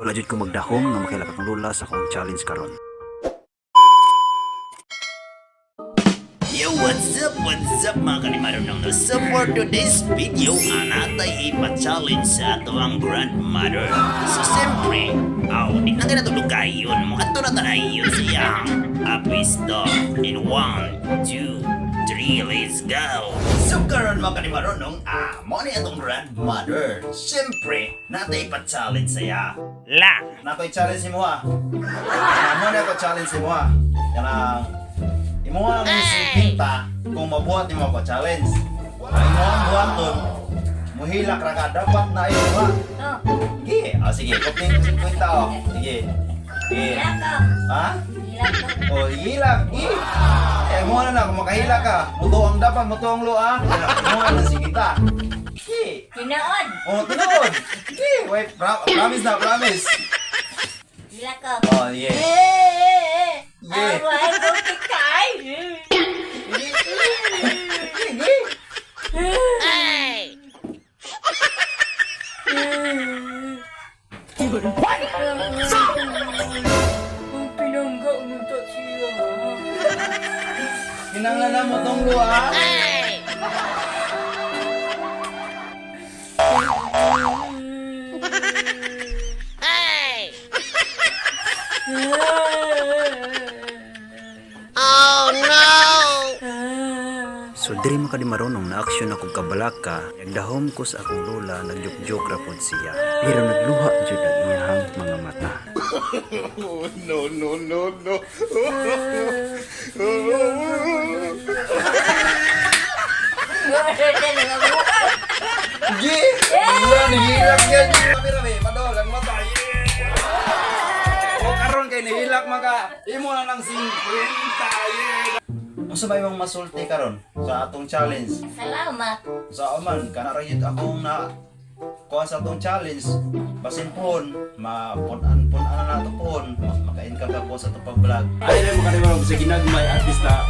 Wala jud ko magdahom nga makilak akong lola sa akong challenge karon. Yo, what's up mga kanimarunong no? So for today's video, anatay ipa-challenge sa ato ang grandmother. So siyempre, aw, di na ka yun. Mukha to na tayo siyang apisto. In 1, 2, 3, let's go! So karon mga kanimarunong, mo ni atong grandmother. Siyempre, natay ipa-challenge siya. La! Natoy challenge si mo ha. Mo na ako challenge si mo ha. Kanang imo ang pinta kung mabuhat nimo ako challenge. Ang imo ang buhaton, muhilak ra ka dapat na imo ha. Oh, Sige, ah, sige, kupling ko 50 oh. Sige. Sige. hilak ko. Ha? Hilak ko. Oh, hilak. Gi. Eh, mo na na kung makahilak ka. Muto ang dapat, muto ang loa. Imo na sige ta. Sige. Tinood. Oh, tinuod. Sige, wait, promise na, promise. Hilak ko. Oh, yeah. Eh, eh, eh. Yeah. Away ko kikay. Sige. Ang pinangga mo to siya. Kinanglan na mo tong luha. So diri man kadi marunong na aksyon ako kabalaka, nagdahom ko sa akong lola, nagjuk-juk ra pod siya. Pero nagluha jud ang iyahang mga mata. No, no, no, no. Gi! Wala, nihilak yan. Rabi, rabi, padol, ang mata. Yeah! O karon kay nihilak maka, imo na ng 50. Yeah! Unsa ba imong masulti karon sa atong challenge? Salamat. Sa aman, kana ra gyud akong na kuha sa atong challenge. Basin pohon, mapun-an-pun-an na nato pohon, maka-income ka po sa atong pag-vlog. Ay, mo kanimo sa ginagmay at least na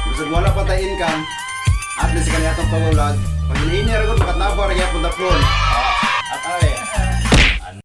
bisag wala pa tay income, at least kani atong pag-vlog. Pag hinihingi ra gud makatabo ra gyapon ta pohon. At ay,